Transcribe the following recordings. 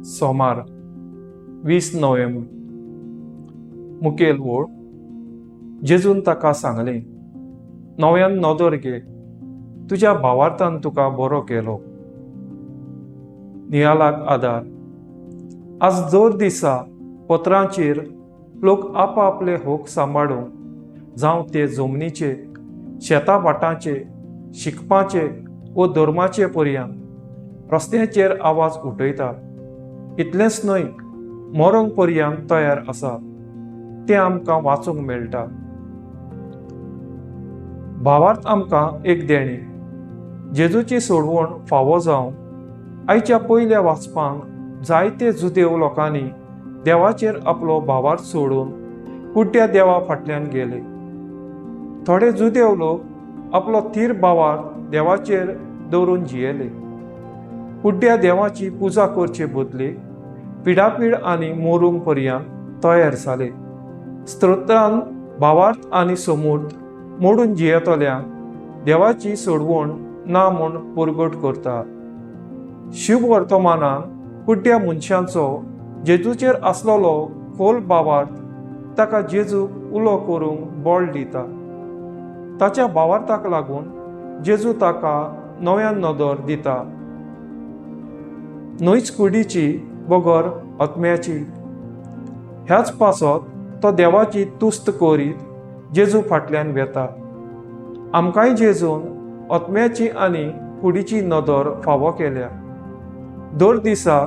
सोमार, 20 नोव्हेंबर. मुखेल ओळ. जेजून ताका सांगलें, नव्यान नदर घे, तुज्या भावार्थान तुका बरो केलो. नियालाक आदार. आज दर दिसा पत्रांचेर लोक आपआपले हक सांबाळूंक, जावं ते जमनीचे, शेता भाटांचे, शिकपाचे वो धर्माचे पर्यंत रस्त्याचेर आवाज उठयतात. इतलेंच न्हय, मरोंक पर्यंत तयार आसा तें आमकां वाचूंक मेळटा. भावार्थ आमकां एक देणें. जेजूची सोडवण फावो जावन आयच्या पयल्या वाचपांक जायते जुदेव लोकांनी देवाचेर आपलो भावार्थ सोडून कुड्ड्या देवा फाटल्यान गेले. थोडे जुदेव लोक आपलो थीर भावार्थ देवाचेर दवरून जियेले. कुड्ड्या देवाची पुजा करचे बदले पिडापीड आनी मरूंक पर्यंत तयार जाले. स्तोत्रान भावार्थ आनी समूर्त मोडून जियेतल्यांक देवाची सोडवण ना म्हूण परगट करता. शुभ वर्तमानान कुड्ड्या मनशांचो जेजूचेर आसलेलो खोल भावार्थ ताका जेजूक उलो करूंक बळ दिता. ताच्या भावार्थाक लागून जेजू ताका नव्यान नदर दिता, न्हयच कुडीची बगर आत्म्याची. ह्याच पासत तो देवाची तुस्त करीत जेजू फाटल्यान वेता. आमकांय जेजून आत्म्याची आनी कुडीची नदर फावो केल्या. दर दिसा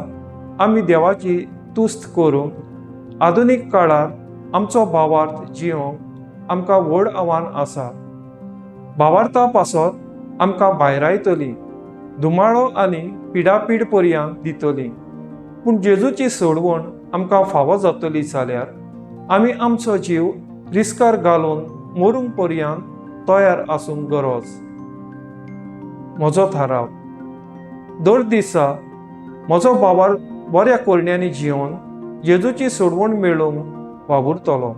आमी देवाची तुस्त करूंक आधुनीक काळार आमचो भावार्थ जियोंक आमकां व्हड आव्हान आसा. भावार्था पासत आमकां भायरायतली, धुमाळो आनी पिडापीड पर्यंत दितली, पूण जेजूची सोडवण आमकां फावो जातली जाल्यार आमी आमचो जीव रिस्कार घालून मरूंक पर्यंत तयार आसूंक गरज. म्हजो थाराव. दर दिसा म्हजो भावार्थ बऱ्या करण्यांनी जिवन जेजूची सोडवण मेळोवंक वावुरतलो.